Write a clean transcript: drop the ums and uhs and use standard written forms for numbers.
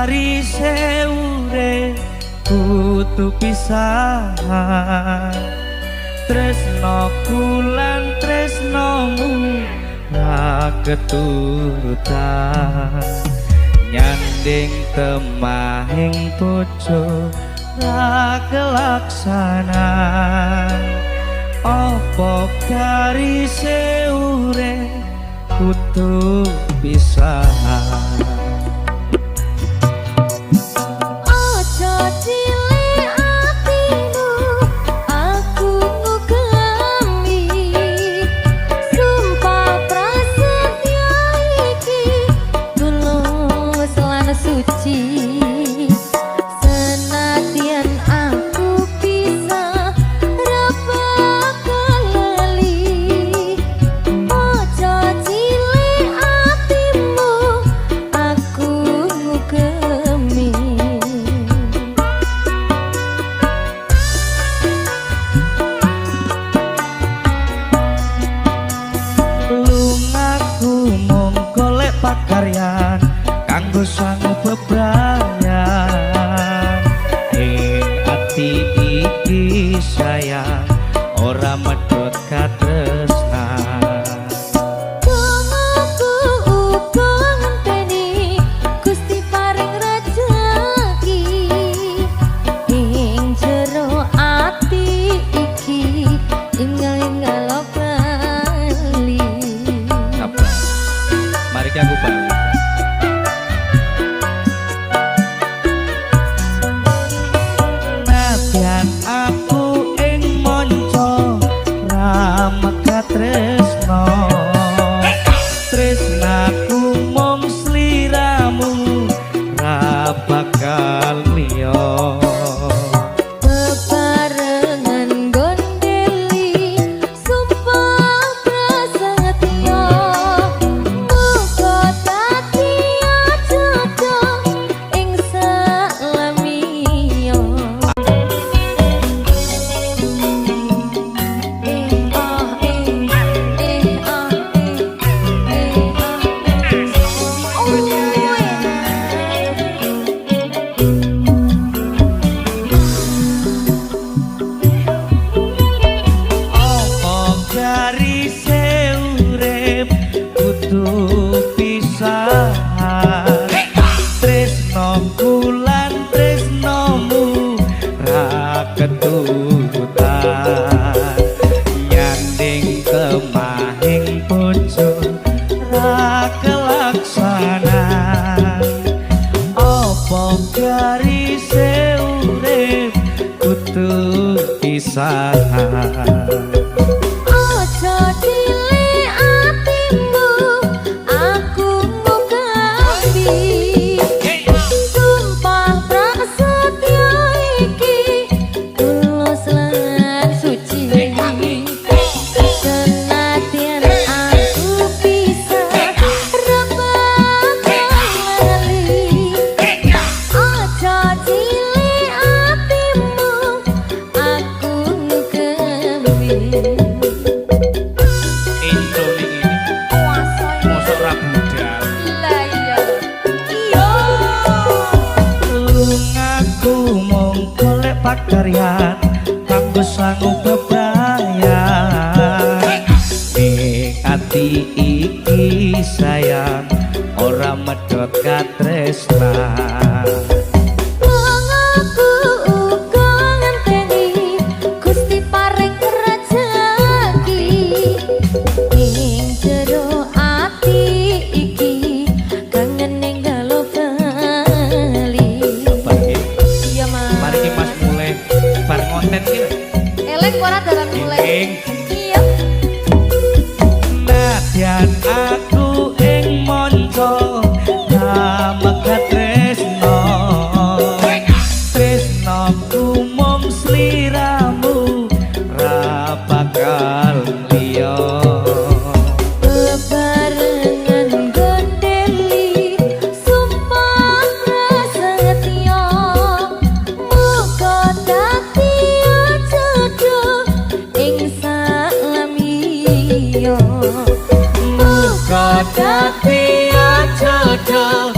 Garise urip kudu pisahan? Tresnoku lan tresnomu ra keturutan. Nyanding temahing bojo ra kelaksanan. Apa garise urip kudu pisahan? Ojo cilik atimu, aku ngugemi. Sumpah prasetya iki tulus lan suci. Senadyan aku bisa ra bakal lali. Ojo cilik atimu, aku ngugemi. Lungaku mung golek pakaryan kanggo sangu bebrayan. Ing ati iki sayang ora medhot katresnan. Dongaku uga ngenteni Gusti paring rejeki. Ing jero ati iki inggal-inggal bali. Sabar. Mari ki aku bali. Nadyan aku ing manca ra megat tresno. Tresnaku mung sliramu ra bakal liya. Bebarengan gondeli sumpah prasetya. Muga dadi jodoh ing salamiya. Eh ah eh eh ah eh eh ah eh. Oh Apa garise urip kudu pisahan? Tresnoku lan tresnomu ra keturutan. Nyanding temahing bojo ra kelaksanan. Apa garise urip kudu pisahan? Ojo cilik atimu, aku ngugemi. Sumpah prasetya iki tulus lan suci. Senadyan aku bisa ra bakal lali. Ojo cilik atimu, aku ngugemi. Intro ning ini mosok ra budal. Lah iya. Iya. Lungaku mung golek pakaryan kanggo sangu bebrayan. Ning ati iki sayang ora medhot katresnan. Dongaku uga ngenteni Gusti paring rejeki. Ing jero ati iki kangen ninggalo bali. Sabar nggih. Iya Mas. Mari ki Mas mulai bar ngonten ki. Eleng ora dalan mulai. Ing Iya. Nadyan aku ing manca ra megat tresno. Tresnoku mung sliramu ra bakal liya. Bebarengan gondeli sumpah prasetya. Muga dadi jodoh ing salamiya. Muga dadi jodoh.